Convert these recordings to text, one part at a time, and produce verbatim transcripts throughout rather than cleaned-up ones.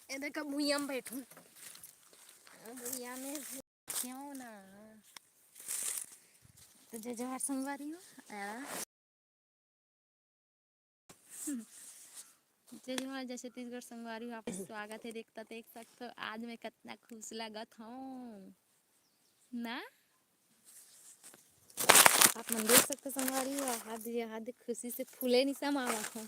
ए देखा, भुइयां में बैठूं। भुइयां में क्यों ना। तो जय जोहार संगवारी हो। आ, जय जोहार, जय छत्तीसगढ़ संगवारी हो, आपके स्वागत है। देखता, देख सकते हो, आज मैं कितना खुश लगत हूँ ना। आप मन देख सकते हो संगवारी हो, हाथ, ये हाथ खुशी से फूले नहीं समावत हो।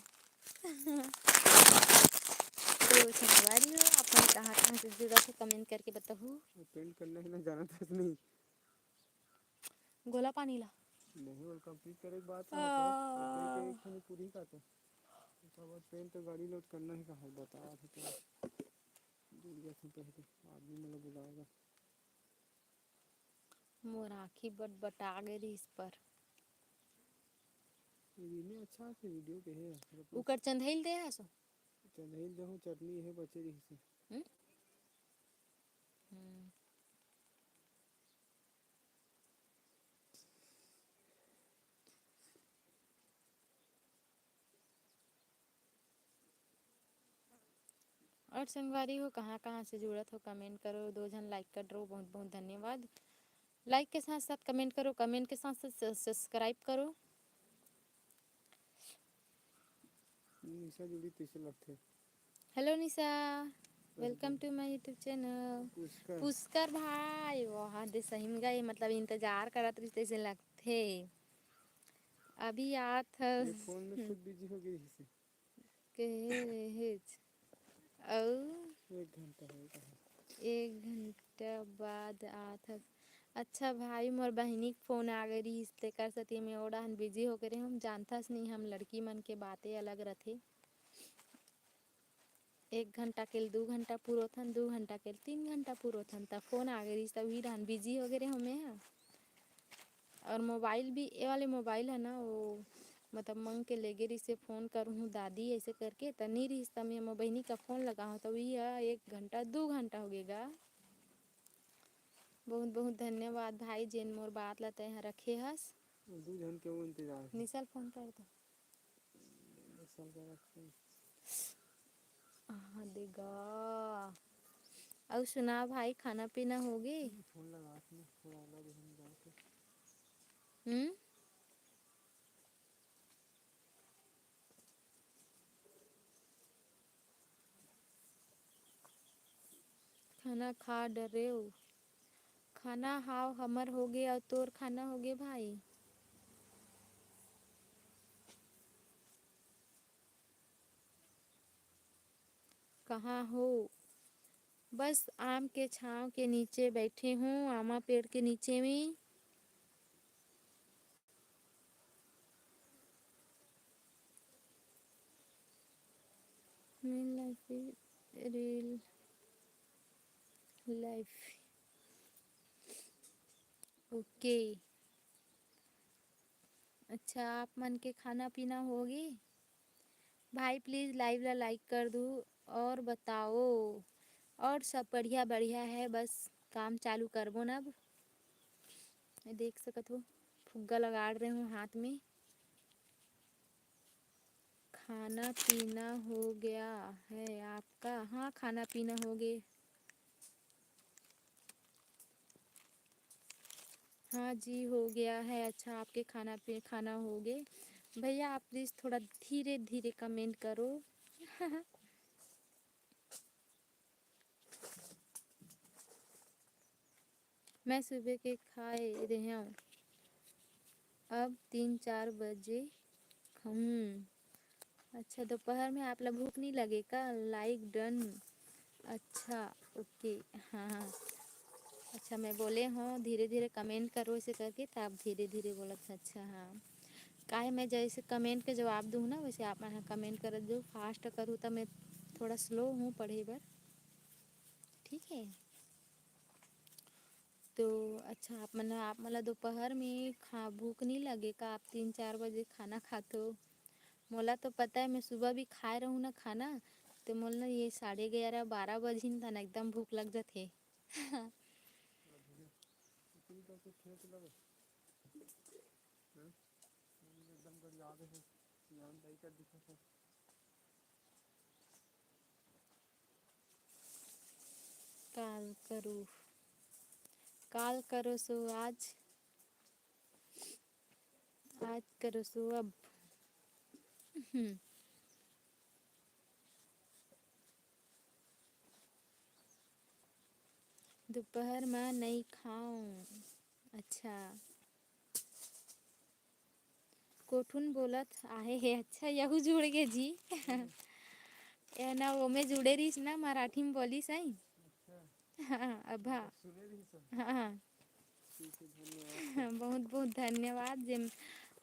तो संगवारी हो, आप मन कहाँ, कहाँ से जुड़त हो, comment करके बताहू। पेंट करना है ना, जाना था नहीं। गोला पानी ला। नहीं, वो complete करे के बाद आ। एक, एक ठन पूरी का तो। ओकर बाद पेंट तो गाड़ी load करना है, कहाँ बता रहे तो। जुड़ गया था पहले, आदमी मतलब बुलाएगा। मोर आँखी बटबटा गे रिहिस पर। ये नहीं अच्छा से video के है। उकर चंदैल दे हस? चंदैल दे हूँ, चटनी है बचे रिहिस। हम्म? हम्म। और संगवारी हो, कहाँ कहाँ से जुड़त हो, comment करो, दो झन like कर दो, बहुत बहुत धन्यवाद। Like के साथ साथ comment करो, comment के साथ साथ स-, subscribe करो। निशा जुड़ी तइसे लगथे। Hello Nisha, welcome to my YouTube channel। Pushkar. Pushkar भाई, वहाँ दे सही में गए, मतलब इंतजार करत रहिस तइसे लगथे। अभी आत हस। ये phone में खुद busy हो गई है। कहे रहेच। अउ एक घंटा हो गया है। एक घंटा बाद आत हस। अच्छा भाई, मोर बहिनी के phone आ गए रहिस, तेकर सेती मैं ओ डहन busy होके रहे। हम जानथस नहीं, हम लड़की मन के बातें अलग रथे। एक घंटा के ल दू घंटा पुरोथन, दू घंटा के ल तीन घंटा पुरोथन, त phone आ गए रहिस, त उही डहन busy हो गए रहे हमें ह। और mobile भी, ये वाले mobile है ना, वो मतलब मांग के लेगे रहिस, phone करहूँ दादी ऐसे करके, त नहीं रहिस, त मैं मोर बहिनी का phone लगाहूँ, त वही है, एक घंटा, दू घंटा हो गए गा। बहुत बहुत धन्यवाद भाई, जेन मोर बात ला तैं ह रखे हस। दू झन के वो इंतजार है। निशा ल phone कर दो। निशा ल कर रखे। हाँ, देगा। अउ सुना भाई, खाना पीना हो गए? फोन लगा के, फोन लगा दे, हम जाके। हम्म? खाना खा डरेव। खाना हाव हमर होगे, अउ तोर खाना होगे भाई? कहाँ हो? बस आम के छाँव के नीचे बैठे हूँ, आमा पेड़ के नीचे में। Real life, real life। OK। अच्छा, आप मन के खाना पीना होगे? भाई please live ला like कर दू और बताओ, और सब बढ़िया बढ़िया है, बस काम चालू करबो न अब। ये देख सकत हो, फुग्गा लगा रहे हूँ हाथ में। खाना पीना हो गया है आपका? हाँ, खाना पीना हो गए। हाँ जी, हो गया है। अच्छा, आपके खाना पे, खाना हो गए। भैया, आप please थोड़ा धीरे धीरे comment करो। मैं सुबह के खाए रहेंव, अब तीन चार बजे खाहूँ। अच्छा, दोपहर में आप ला भूख नहीं लगे का? Like done। अच्छा, OK, हाँ, हाँ। अच्छा, मैं बोले हूँ, धीरे धीरे comment करो ऐसे करके, तो आप धीरे धीरे बोलत हैं। अच्छा, हाँ, काहे मैं जैसे comment के जवाब दूँ ना, वैसे आप मन comment करत जाओ। Fast करूँ तो मैं थोड़ा slow हूँ पढ़े बर, ठीक है। तो अच्छा, आप मन, आप मन ला दोपहर में खा, भूख नहीं लगे का? आप तीन चार बजे खाना खाथो? मोला तो पता है, मैं सुबह भी खाए रहूँ ना खाना, तो मोला ना ये साढ़े ग्यारह, बारह बजे ही ना एकदम भूख लग जाथे। एकदम गरिया गे हे, सियान दाई कर दिखत हे। काल करो, काल करो सो आज, आज करो सो अब। हम्म। दोपहर म नइ खाऊं। अच्छा। कोठुन बोलत आहे हे। अच्छा, यहू जुड़ गे जी। हम्म। ये ना, ओमे जुड़े रहिस ना, मराठी में बोलिस आई। अच्छा। हाँ, अभा। सुने रहिस हम। हाँ। ठीक है, धन्यवाद। बहुत बहुत धन्यवाद। जेम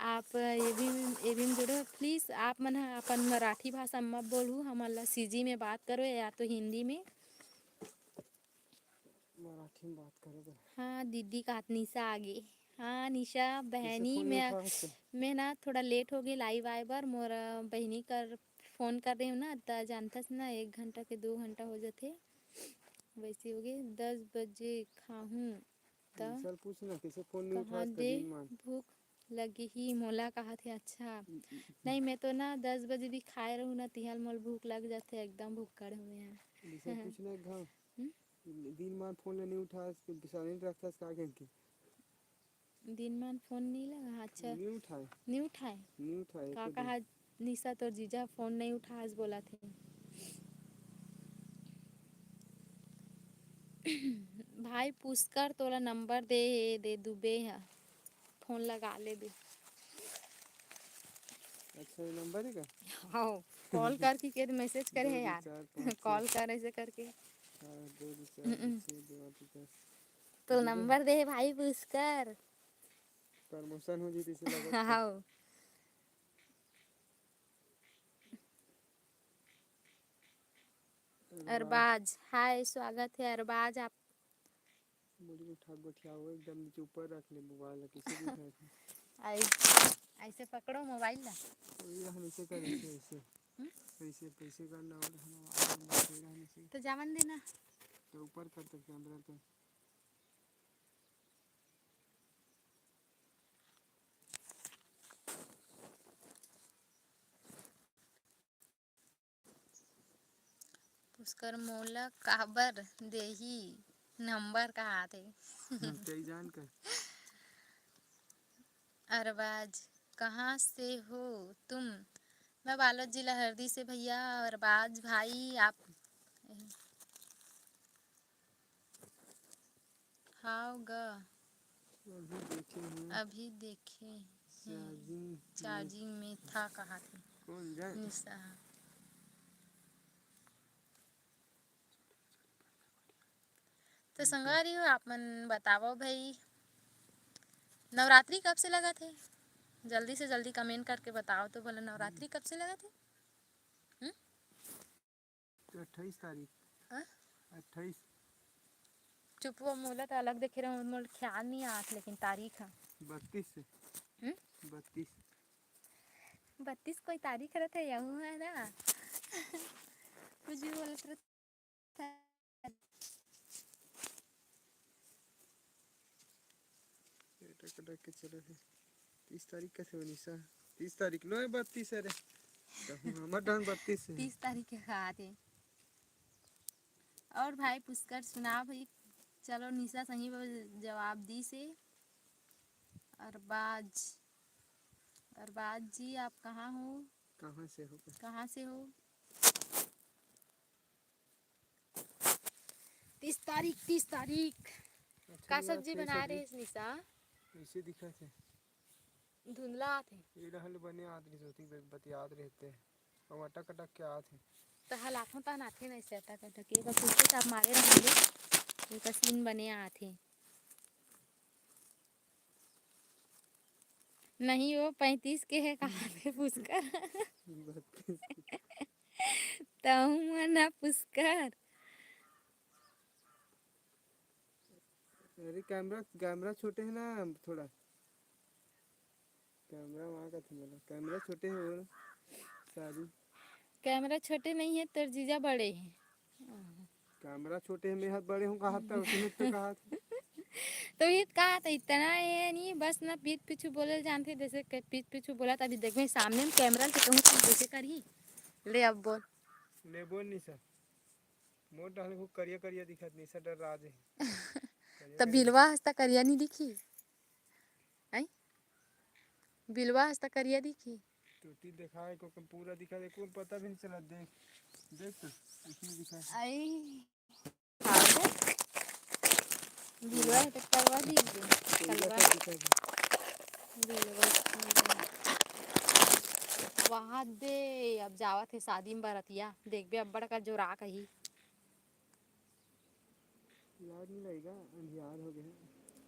आप ये भी, ये भी में जुड़े हो। प्लीज आप मन ह अपन मराठी भाषा में मत बोलू, हमन ला सीजी में बात करो या तो हिंदी में। मराठी में बात करे बर। हाँ, दीदी काहत निशा आगे। हाँ, निशा बहनी, मैं, मैं ना थोड़ा लेट हो गई लाइव आए बर। मोर बहनी कर फोन कर रही हूँ ना, त जानथस ना, एक घंटा के दो घंटा हो जाथे। वैसे हो गए, दस बजे खाहूँ त निशा ल पूछ ना, कैसे फोन नहीं उठास कहाँ दे दिन मान। भूख लगी ही मोला, कहा थे। अच्छा, हम्म, हम्म, हम्म। नहीं, मैं तो ना दस बजे भी खाए रहूँ ना, तिहाल मोल भूख लग जाथे, एकदम भूखड़ हूँ मैं। निशा ल पूछ ना एक घाव। हम्म? दिन मान फोन ले नहीं उठास, साइलेंट रखथस का करके? दिन मान फोन नहीं लगा, अच्छा। नहीं उठाए। नहीं उठाए? नहीं उठाए, का एको दिन। कहा, निशा तोर जीजा फोन नहीं उठास बोला थे। भाई पुष्कर तोला नंबर दे हे, दे दुबे ह, फोन लगा ले दे। अच्छा, ये नंबर है का? हाँ, कॉल करके के मैसेज करे दो है दो यार। चार पाँच छः। कॉल कर ऐसे करके। हाँ, दो दो चार हम्म। पाँच छः, दो आठ दस। तो दो दो। नंबर दे हे भाई पुष्कर। प्रमोशन हो जी, इसे लगा। हाँ। अरबाज। अरबाज, हाय, स्वागत है अरबाज आप। मुड़ी उठा के गोठियाओ, एकदम नीचे ऊपर रख ले मोबाइल ला, कैसे भी उठा के। आई, ऐसे पकड़ो मोबाइल ला। वही हम ऐसे कर, ऐसे, ऐसे। हम्म? ऐसे, ऐसे करना और हम आवाज करना, फिर हम ऐसे। तो जावन देना। तो ऊपर कर तो कैमरा तो। पुष्कर मोला काबर देही नंबर कहाथे। हम्म, कई जान कर। अरबाज, कहाँ से हो तुम? मैं बालोद जिला हरदी से भैया। अरबाज भाई, आप हाव ग। अभी देखे हैं। अभी देखे हैं। चार्जिंग में। चार्जिंग में था कहा थे। कौन जाए? निशा। तो संगवारी हो, आप मन बतावो भाई, नवरात्रि कब से लगा थे? जल्दी से जल्दी कमेंट करके बताओ तो भला, नवरात्रि कब से लगा थे? हम्म? अट्ठाईस तारीख। हाँ? अट्ठाईस। चुप वो, मोला तो अलग देखे रहूं, मोला ख्याल नहीं आत, लेकिन तारीख है। बत्तीस से। हम्म? बत्तीस। बत्तीस कोई तारीख रहता है, यहू है ना? कुछ भी बोलत रहता है। ये टक टक के चलत हे। तीस तारीख कथे वो निशा? तीस तारीख नो है, बत्तीस, अरे। कहूँ हमर डान बत्तीस है। तीस तारीख के खात हे। और भाई पुष्कर सुना भाई, चलो निशा सही ब-, जवाब दी से। अरबाज, अरबाज जी आप कहाँ हो? कहाँ से हो? कहाँ से हो? तीस तारीख, तीस तारीख। अच्छा, का ये सब्जी बना रहे हस निशा? ऐसे दिखत हे। धुंधला आत हे। ये डहल बने आत रहिस होती, बतियात रहते। अउ अटक अटक के आत हे। त हलाथों तहन आथे ना ऐसे अटक अटक के। एक कुत्ते चाप मारे रहले, एक सीन बने आत हे। नहीं, वो पैंतीस के है, कहा थे पुष्कर। बत्तीस। तहूँ मन ह पुष्कर। अरे कैमरा, कैमरा छोटे है ना थोड़ा। कैमरा वहाँ का थे मोला, कैमरा छोटे है वो सारी। कैमरा छोटे नहीं है, तोर जीजा बड़े हैं। कैमरा छोटे है, मैं हाथ बड़े हूँ, कहा था, उसने तो कहा था। तो ये कहा था, इतना ये नहीं, बस ना पीठ पीछू बोले जानते, जैसे कि पीठ पीछू बोला था। अभी देख, मैं सामने में कैमरा से कहूँ, तो कैसे करी? ले अब बोल। ले बोल निशा। मोर डाल को करिया करिया दिखत, निशा डर राज है। करिया त करिया। बिलवा हस त करिया नहीं दिखी? आई? बिलवा हस त करिया दिखी? टोटी दिखाए को पूरा दिखा दे, को पता भी नहीं चला। देख, देख तो, इसमें दिखा। आई। हाँ, बिलवा है त करवा दीजिए। करिया कलवा। का दिखा दे। बिलवा। वहाँ दे, अब जावत है शादी में बरतिया, देखबे अब्बड़ का जोरा कही। लाज नहीं लगेगा, अंधियार हो गए।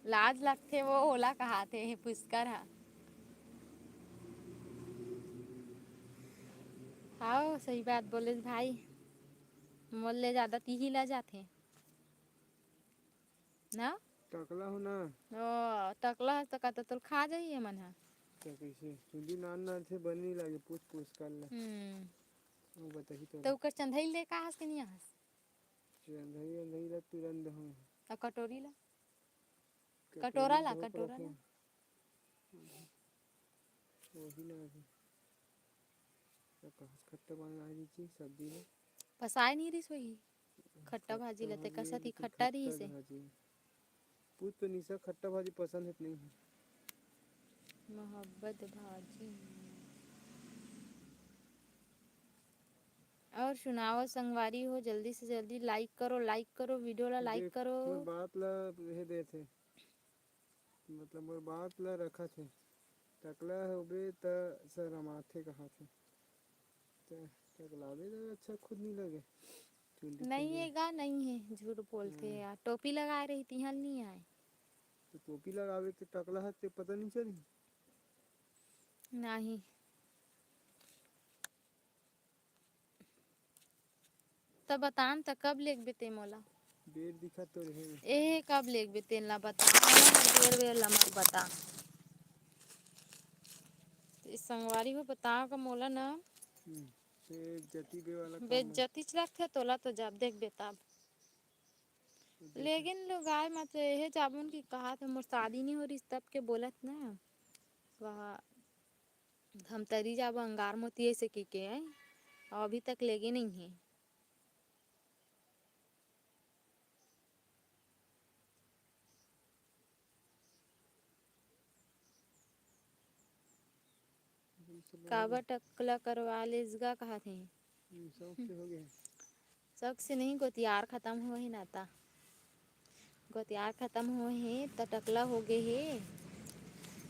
लाज लगथे वो, ओला कहाथे पुष्कर हा। हाओ, सही बात बोले भाई, मोर ले ज्यादा तीही ला जाथे ना। टकला हो ना। ओ, टकला हस त का तो तोल खा जाही ये मन हा। तो कैसे? चुंदी नान नान थे, बन नहीं लागे, पूछ पूछ कर ले। हम्म। वो बताही तो। तो ओकर चंधई ले का हस के नहीं हस? चंधई अंधई ला तुरंत दहूँ। अउ कटोरी ला? कटोरी कटोरा ला, बहुत कटोरा रखे ला। हैं। वही ना अभी। तो कहाँ से खट्टा बना रही थी सब्जी में? पसाए नहीं रहिस वही। खट्टा भाजी ला, ते खट्टा कसत ही भाजी, खट्टा रहिस हे। भाजी। पूछ तो निशा, खट्टा भाजी पसंद है कि नहीं है? मोहब्बत भाजी। और सुनाओ संगवारी हो, जल्दी से जल्दी like करो, like करो, video ला like देख, करो। मोर बात ला ये देथे, मतलब मोर बात ला रखत हे। टकला होबे त शरमाथे कहत हे। त टकलाबे त अच्छा खुद नहीं लगे। चुंदी नहीं खुद है गा, नहीं है, झूठ बोलथे हाँ। यार। टोपी लगाए रही तिहल नहीं आए। तो टोपी लगावे के टकला हस ते पता नहीं चली? नहीं। त बतान त कब लेगबे ते मोला? बेर दिखा तो रहे। ए, कब लेगबे तेन ला बता, बेर बेर ला मत बता। ते संगवारी हो बताओ का मोला ना। हम्म, ते बेइज्जती बे वाला काम है। बेइज्जतीच लगथे तोला तो जब देखबे तब। तो देखो। लेकिन लोग आए मत एहे जाबुन की कहा थे मोर शादी नहीं हो रही तब के बोलत ना। वह धमतरी जाबो अंगार मोती ऐसे की के हैं, अउ अभी तक लेगे नहीं है। काबर टकला करवा लेस गा कहत हे। हम्म, शौक से हो गया। शौक से नहीं, गोतियार खत्म हो ही ना ता। गोतियार खत्म हो हे त टकला हो गे हे।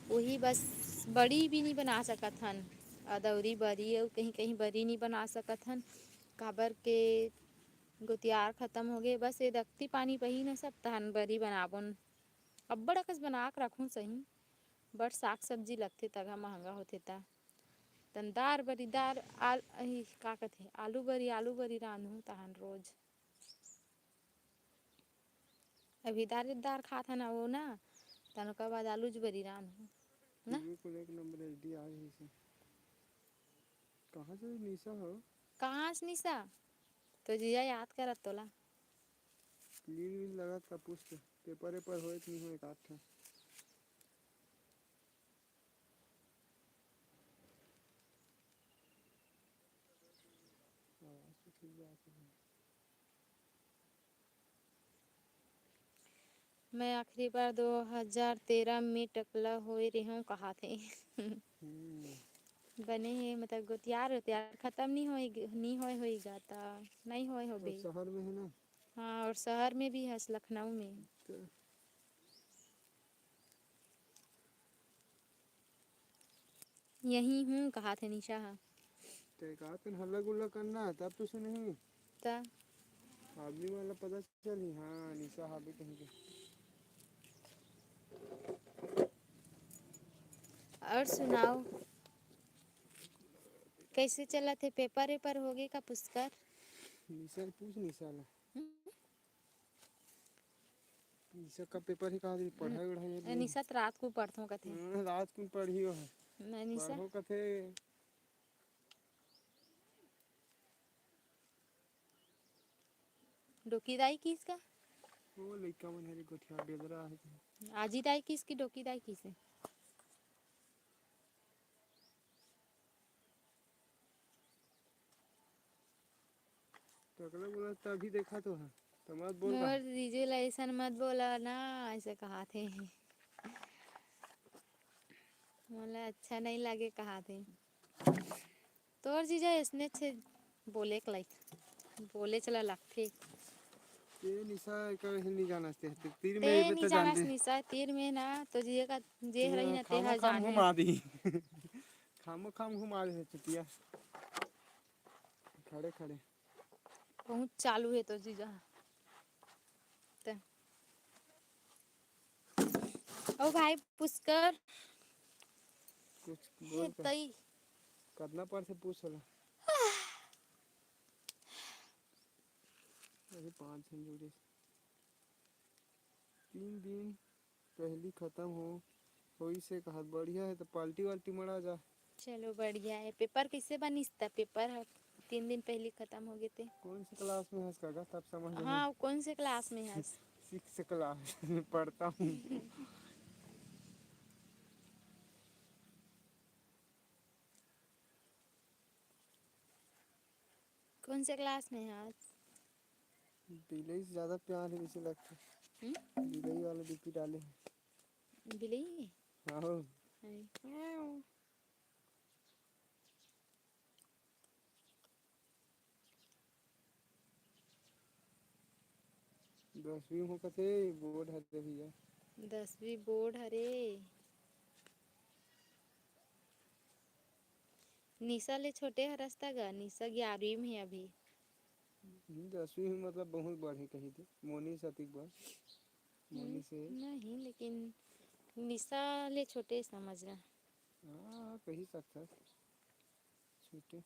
वही बस बरी भी नहीं बना सकत हन। अदौरी बरी अउ कहीं कहीं बरी नहीं बना सकत हन। काबर के गोतियार खत्म हो गे। बस ये दक्ती पानी पही न सब तहन बरी बनाबोन। अब्बड़ अकस बना के रखूँ सही। बट साग सब्जी लगथे तगा महंगा होथे ता। तन दार बरी दार आल-, अही, का कथे, आलू बरी, आलू बरी रांधहूँ तहन रोज। अभी दार, दार खात हन वो ना, तन ओकर बाद आलूच बरी रांधहूँ ना। टीवी को एक नंबर एचडी आ रही से। कहाँ से निशा हो? कहाँ से निशा? तो जीजा याद करत तोला। लील वील लगत का पूछ तो, पेपर वेपर होए कि नहीं होए एक आध ठो। आवाज तो ठीक बात है। मैं आखिरी बार दो हज़ार तेरह में टकला होए रेहेंव कहाथे। हम्म। बने हे, मतलब गोतियार, गोतियार खत्म नहीं होई ग-, नहीं होए होई गा ता, नहीं होए वो होबे। शहर में है ना? हाँ, और शहर में भी हस, लखनऊ में। तो यही हूँ, कहाथे निशा हा। ते का तेन हल्ला गुल्ला करना, तब तो सुनही। ता? आदमी वाला पता चलही, हाँ, निशा हाबे कहीं के। और सुनाओ, कैसे चलत हे? पेपर वेपर होगे का पुष्कर? निशा ल पूछ, निशा ला। हम्म? निशा का पेपर ही कहा, पढ़ाई वढ़ाई नहीं। निशा त रात को पढ़थों कथे। हम्म, रात को पढ़ी हो है। मैं निशा पढ़ो कथे। डोकी दाई किस का? वो लइका मन हरे गोठिया बेदरा है। आजी दाई किस की डोकी दाई किस है? अगला बोला त अभी देखा तो है, त मत बोल मोर का। जीजू ला ऐसन मत बोला ना, ऐसे कहा थे। मोला अच्छा नहीं लगे कहा थे। तोर जीजा ऐसने छे बोले के लाइक, बोले चला लगथे। ते निशा कर ही नहीं जाना से, ते तीर ते में नहीं जानस जानते। निशा तीर में ना, तो जिए का जे हरही ना, ते खामो हर खाम जाने। घुमा दी। खामो खाम घुमा दे चुतिया। खड़े खड़े। बहुत चालू है तो जीजा। ते। ओ भाई पुष्कर। कुछ हे बोल कर। तई। कतना पर से पूछ होला? अभी पाँच झन जुड़े। तीन दिन पहली खत्म हो, होई से कहत, बढ़िया है तो पार्टी वार्टी मड़ा जा। चलो बढ़िया है। पेपर कैसे बनिस त? पेपर ह तीन दिन पहली खत्म हो गए थे। कौन से क्लास में हस काका, तब समझ में हाँ, कौन से क्लास में हस? सिक्स क्लास में पढ़ता हूँ। कौन से क्लास में हस? बिलई से ज्यादा प्यार है, वैसे लगता है। हम्म? बिलई वाला डीपी डाले हैं। बिलई? हाँ। अरे। दसवीं हो कथे बोर्ड हरे भैया। दसवीं बोर्ड हरे। निशा ले छोटे हरस त गा, निशा ग्यारहवीं में है अभी। हम्म, दसवीं में मतलब बहुत बढ़े कही थे, मोनी सतिक बार। मोनी हम्म, से। नहीं, लेकिन निशा ले छोटे समझ रहा। हाँ, कही सकता है। छोटे।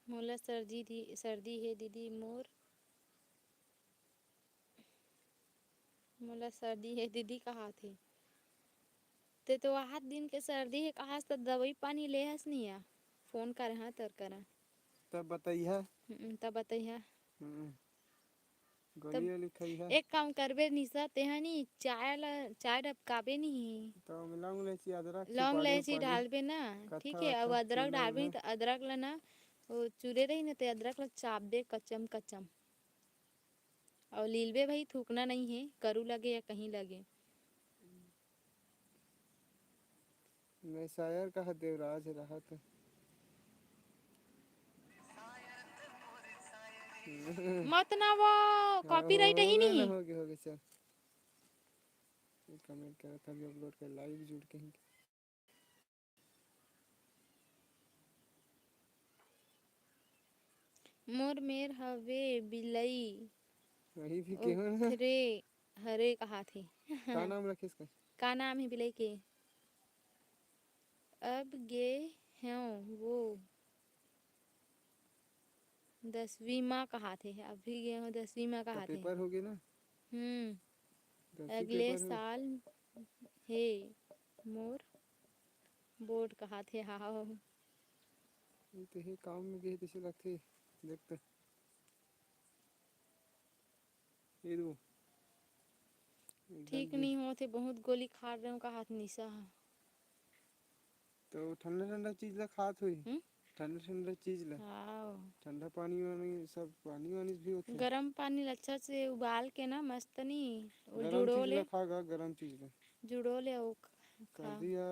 मोला सर्दी दी, सर्दी हे दीदी मोर। मोला सर्दी हे दीदी कहाथे। ते तो आठ दिन के सर्दी हे कहास त दवाई पानी ले हस नहीं आ। फोन करे हाँ तोर करा। तब बताइहा। हम्म, तब बताइहा। हम्म। गोली तब वाली खाइहा। एक काम करबे निशा, तेहा नी चाय ला, चाय डबकाबे नहीं। तो लौंग इलायची अदरक लौंग सुपारी इलायची उपारी डालबे ना, कत्था ठीक है, अब वत्था अदरक चूना डालबे नहीं वूना। तो अदरक ला ना, वो चुरे रही ना, ते अदरक ला चापबे कचम कचम। अउ लीलबे भाई, थूकना नहीं है, करू लगे या कहीं लगे। मैं शायर कहा देवराज रहा तो। मत ना वो, हाँ, copyright हो ही गया ना, नहीं। हो गया, हो गया, चल। ये comment करा था, अभी upload कर, live जुड़ के ही। मोर मेर हवे बिलई। वही भी केहो ना। ओखरे हरे कहाथे। का नाम रखिस का? का नाम है बिलई के? अब गे हव वो दसवीं मा कहाथे, अभी गे हव दसवीं मा तो कहाथे। पेपर हो गए ना? हम्म। दसवीं अगले पेपर हो। साल हे मोर बोर्ड कहाथे, हाव। ये तो हे काम में गए तैसे लगथे, देख तो। ये दो। एकदम ठीक भी नहीं होत हे, बहुत गोली खा रहे हो कहाथे निशा ह। तो ठंडा ठंडा चीज ला खात होही। हम्म? ठंडा ठंडा चीज ला। हाँ। ठंडा पानी वानी सब, पानी वानी भी होथे। गरम पानी ला अच्छा से उबाल के ना मस्त नी, वो गरम जुड़ो चीज ले। ला खा गा, गरम चीज ला। जुड़ो ले वो ख-, खा। सर्दी या,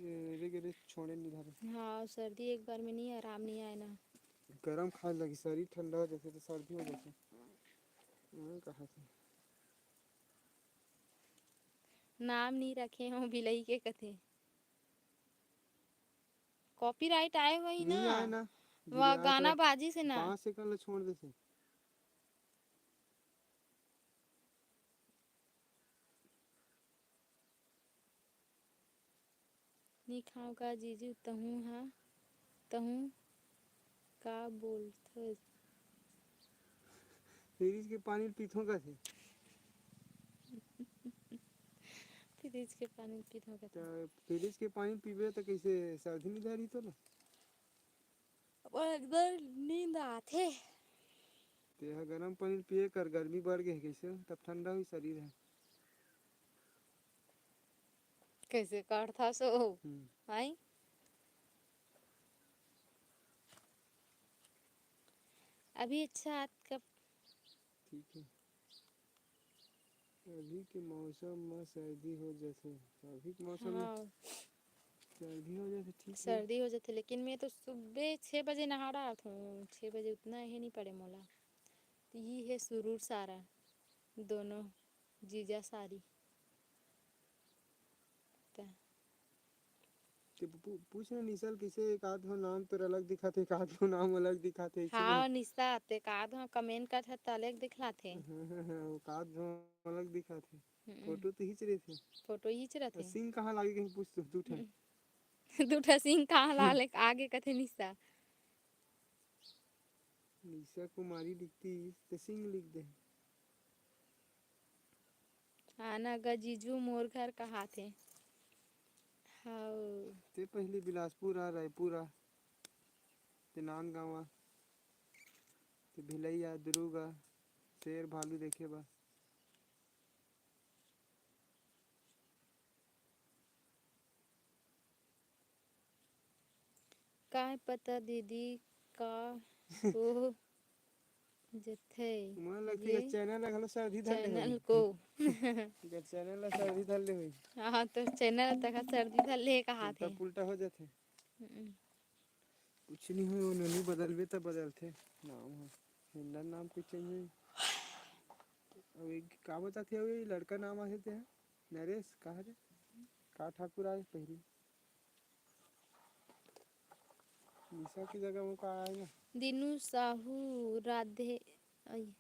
ए, रे गे रे छोड़े नहीं धरे। हाँ, सर्दी एक बार में नहीं आराम नहीं आए ना। गरम खाए लगी, शरीर ठंडा हो जाथे तो सर्दी हो जाथे। हाँ, कहा थे। नाम नहीं रखे हो बिलई के कथे। Copyright आए होही नहीं ना? आए ना। वह बिना गाना तो बाजी से ना। पाँच second ले छोड़ देथे। नी खाव का जीजू तहूँ हा, तहूँ का बोलथस? फ्रिज के पानी पीथों कथे। फ्रिज के पानी पीथों कथे। त फ्रिज के पानी पीबे त कइसे सर्दी नहीं धरी तोला? अब एकदम नींद आथे। तेहा गरम पानी पिए कर, गर्मी बढ़ गे हे कइसे, तब ठंडा होही शरीर ह। कइसे काढ़थस ओ? हम्म। आई? अभी अच्छा, आज का ठीक है। अभी के मौसम म सर्दी हो जाथे। अभी के मौसम म हाँ। सर्दी हो जाथे, ठीक है। सर्दी हो जाथे, लेकिन मैं तो सुबह छः बजे नहा डारत हूँ। छः बजे उतना ही नहीं पड़े मोला। तो ये है सुरूर सारा, दोनों जीजा सारी। त ते पू-, पूछ ना निशा ल, कइसे एक आध हो नाम तोर अलग दिखत हे, एक आध हो नाम अलग दिखत हे, अइसे हाँ, नहीं। निशा, ते एक आध हो comment करत हे, त अलग दिखलात हे। हाँ, हाँ, हाँ, वो एक आध हो अलग दिखत हे। हम्म। फोटो तो हिच रहिथे। फोटो हिच रहिथे। सींग कहाँ लागे कहीं पूछ तू, दू ठन। हम्म। दू ठा सींग कहाँ हम्म। लागे कथे निशा। निशा कुमारी लिखती, ते सींग लिख दे। आना गा जीजू मोर घर कहाथे। हव। ते पहिली बिलासपुर आ, रायपुर आ, ते नांदगांव आ, ते भिलई आ, दुरूग आ, शेर भालू देखे बर। काय पता दीदी का हो जथे मोला लगथे ये कि चैनल ला घलो सर्दी धर ले चैनल होही। को। एकर चैनल ला सर्दी धर ले होही। हाँ, तो चैनल तक सर्दी धर ले कहा उल्टा थे। पुल्टा हो जाथे। हम्म। कुछ नहीं हो, वो नोनी बदलबे त बदलथे नाम ह। हिंडन नाम कुछ change होही। अब एक का बताथे, अब ये लड़का नाम आथे ते ह? नरेश, का हरे? का ठाकुर आए पहिली? निशा की जगह वो का आए ना? दीनू साहू, राधे, आई।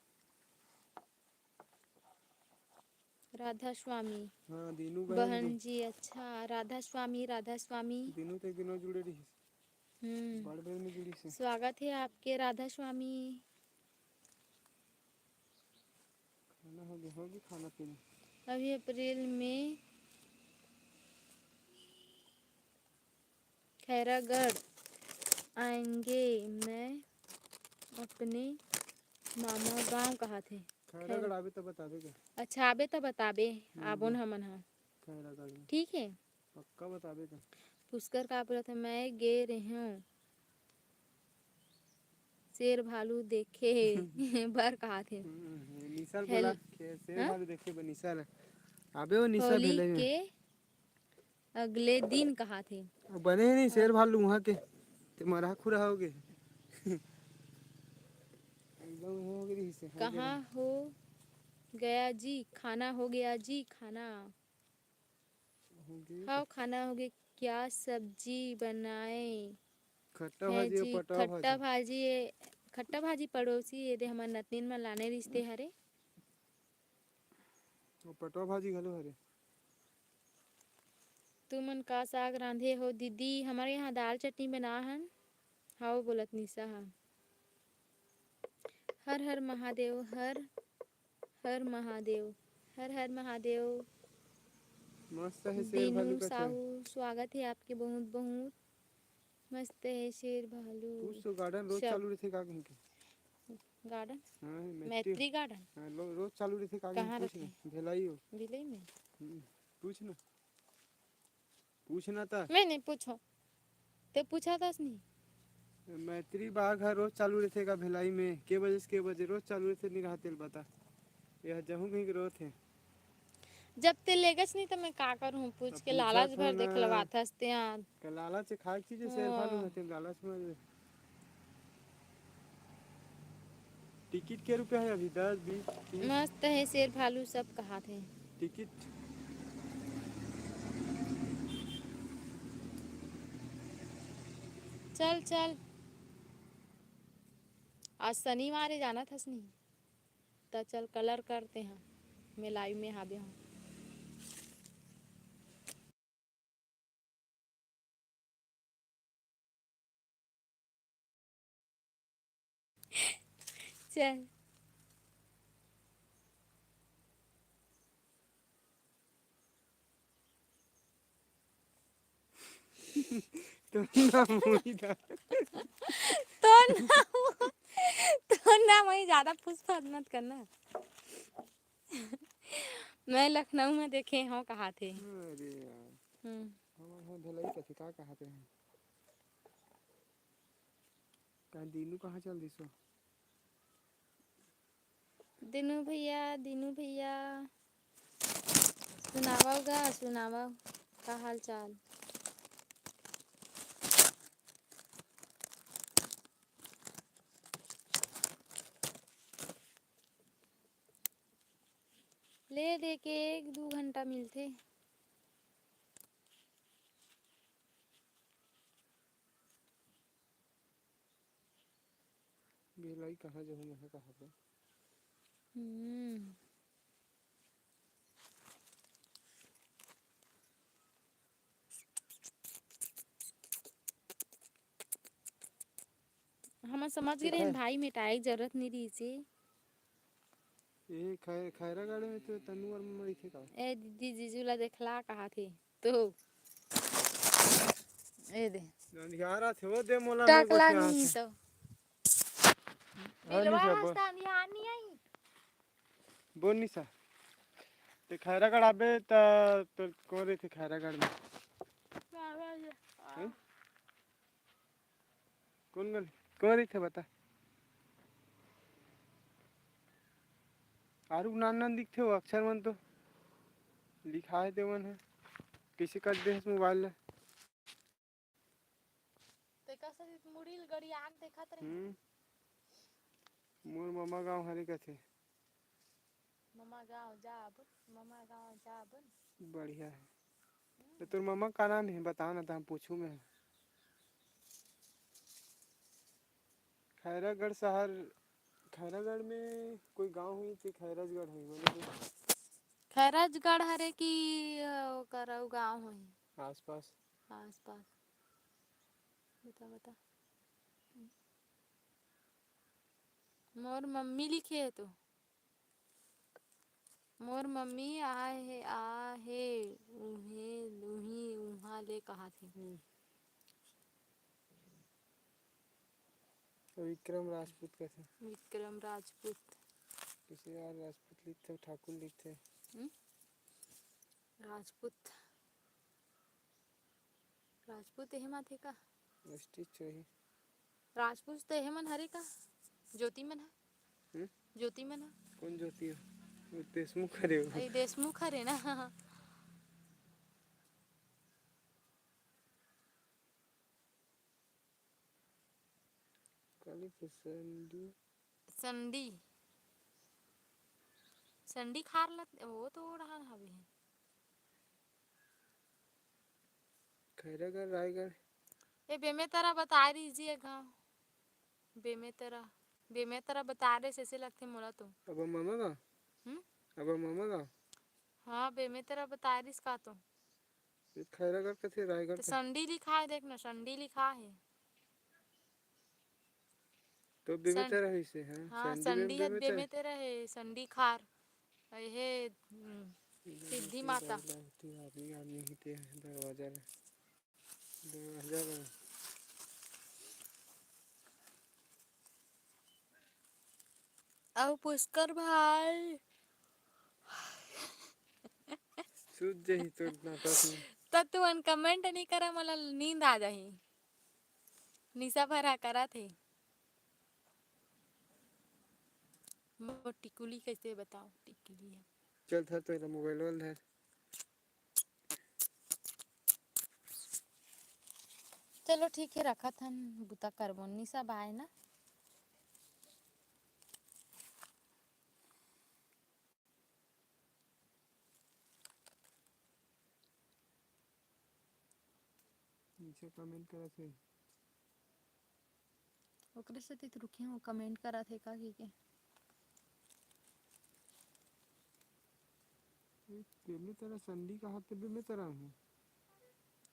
राधा स्वामी। हाँ, दीनू बहन बहन जी। जी, अच्छा, राधा स्वामी, राधा स्वामी। दीनू तो एक दिन जुड़े रहिस। हम्म। बड़ बहन में जुड़िस हे। स्वागत है आपके, राधा स्वामी। खाना हो गया, हो गया खाना पीना। अभी अप्रैल में खैरागढ़ आएंगे, मैं अपने मामा गांव कहाथे। खैरागढ़ खैर- आबे त बताबे का? अच्छा, आबे त बताबे, हम्म, आबोन हम्म। हमन हा। खैरागढ़ में। ठीक है। पक्का बताबे का? पुष्कर का बोलत हे, मैं गे रेहेंव शेर भालू देखे बर कहाथे। हम्म, निशा ल हेल- बोला, खे-, शेर हाँ? भालू देखे बर निशा ल। आबे वो निशा होली भेले में। के अगले दिन कहाथे। अब बने ही नहीं शेर भालू वहाँ के, ते मरा खुरा हो गए। एकदम हो गई से, हो गया। कहाँ हो गया जी, खाना हो गया जी, खाना। हो गया। हाँ, खाना हो गया। क्या सब्जी बनाए खट्टा हैं भाजी और जी? पटवा खट्टा भाजी। भाजी, खट्टा भाजी पड़ोसी ये दे हमर नतनीन में लाने रिश्ते हरे। और पटवा भाजी घलो हरे। तुमन का साग रांधे हो दीदी? हमर यहाँ दाल चटनी बना हन। हाओ बोलत निशा हा। हर हर महादेव, हर हर महादेव, हर हर महादेव। मस्त है शेर भालू दीनू का साहू, स्वागत है आपके बहुत बहुत। मस्त है शेर भालू। पूछ तो garden रोज सब। चालू रहिथे का कहीं के? Garden? हाँ, मैत्री। मैत्री garden? हाँ, लो-, रोज चालू रहिथे का कहीं? कहाँ पूछ रहिथे? ना, भिलाई हो। भिलाई में? हम्म, पूछ ना। पूछ ना ता। मैं नहीं पूछो। ते पूछा था नहीं? मैत्री बाग ह रोज चालू रहिथे का भिलाई में? के बजे से के बजे रोज चालू रहिथे, नहीं रहा तेल बता। यह जहूँ कहीं के रोत हे। जब ते लेगस नहीं तो मैं का करूँ? पूछ अब के पूछा लालच था भर ना। देखलवाथस ते हाँ। का लालच है, खाए की चीज है, शेर हाँ। भालू है, ते लालच में। टिकट के रुपया है अभी? दस, बीस, तीस? मस्त है शेर भालू सब कहाथे। टिकट। चल, चल। आज शनिवार है, जाना था नहीं? त चल, colour करते हैं। मैं live में हावे हूँ। चल। तो ना मोई दा। तो ना मोई, तो ना मोई, ज्यादा फुसफस मत करना। मैं लखनऊ में देखे हूँ कहा थे। अरे यार। हम्म। हमर यहाँ भिलाई कथे का कहा थे? का दीनू कहाँ चल दिसो? दीनू भैया, दीनू भैया, सुनावव गा, सुनावव, का हाल चाल? ले दे के एक दू घंटा मिलथे। बिलाई कहाँ जहूँ मैं कहा पे। हम्म। हमन समझ गे रहेन भाई, मेटाए के जरूरत नहीं रहिस हे। ए खै-, खैरागढ़ में तो तनु वर्मा में रहिथे का? ए दीदी, जीजू ला देखला कहा थे तो। ए दे। अंधियारा थे वो दे मोला टकला नहीं तो। बिलवा हस्ता अंधियार नहीं आई। बोल निशा। ते खैरागढ़ आबे त तो कौन रहिथे खैरागढ़ में? हम्म? कौन गल-, कौन रहिथे बता? आरू नान नान दिखथे वो अक्षर मन तो लिखाए ते मन है। कैसे कर दे मोबाइल ला? तेकर से मुड़ी ल गड़ियान देखत रही। हम्म। मोर ममा गाँव हरे कथे। ममा गाँव जाब, ममा गाँव जाब। बढ़िया है। तो तोर ममा का नाम है, बता ना, तो हम पूछू मैं। खैरागढ़ शहर, खैरागढ़ में कोई गांव हुई कि खैराजगढ़ हुई, बोले तो। खैराजगढ़ हरे कि, अ, ओकर अउ गांव हुई? आसपास। आसपास। बता, बता। मोर मम्मी लिखे है तो। मोर मम्मी आए हे, आ हे, उहे, उही, उहाँ ले कहाथे। हम्म। विक्रम राजपूत कथे। विक्रम राजपूत। किसी यार राजपूत लिखथे, ठाकुर लिखथे। हम्म? राजपूत। राजपूत एहे माथे का? स्टिच होही। राजपूत तो एहे मन हरे का? ज्योति मन ह? हम्म? ज्योति मन ह? कौन ज्योति ह? वो देशमुख हरे वो। अरे देशमुख हरे ना। काली के संडी। संडी। संडी खार ल, वो तो ओ डहान हवे हे। खैरागढ़, रायगढ़। ए, बेमेतरा बताए रहिस जी, ए गाँव। बेमेतरा। बेमेतरा बताए रहिस, ऐसे लगथे मोला तो। अब ममा गाँव? हम्म? अब ममा गाँव? हाँ, बेमेतरा बताए रहिस का तो। ये खैरागढ़ कथे, रायगढ़ तो कथे। संडी लिखा है, देख ना, संडी लिखा है। तो बेमेतरा है इसे, हाँ, हाँ, संडी संडी बेम-, है, बेमेतरा। बेमेतरा है, संडी खार। ये, हम्म, सिद्धि माता। आदमी, आदमी ही ते दरवाजा ले। दरवाजा ले। अउ पुष्कर भाई। सूत जाही तोर नाटक में। त तुमन comment नहीं करा, मोला नींद आ जाही। निशा भरा करत हे। मोर टिकुली कैसे बताओ, टिकुली है। चल धर तो एला मोबाइल वाला धर। चलो ठीक है, रखत हन, बुता करबो, निशा बाय ना। नीचे comment करत हे। ओकरे सेती तो रुके हूँ, comment करत हे का कहिके। ए, बेमेतरा संडी कहा ते बेमेतरा हूँ।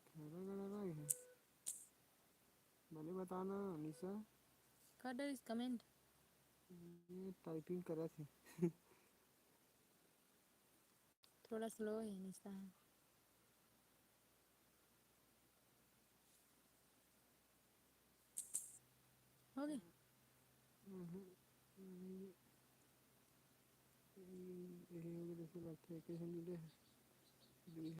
खैरागढ़ आ रहा है। भले बताना, निशा। का डरिस comment? ये typing करत हे। थोड़ा slow है निशा। हो गए? हम्म, हम्म, ये, ये हो गए, जैसे लगता है, कैसे मिले हैं?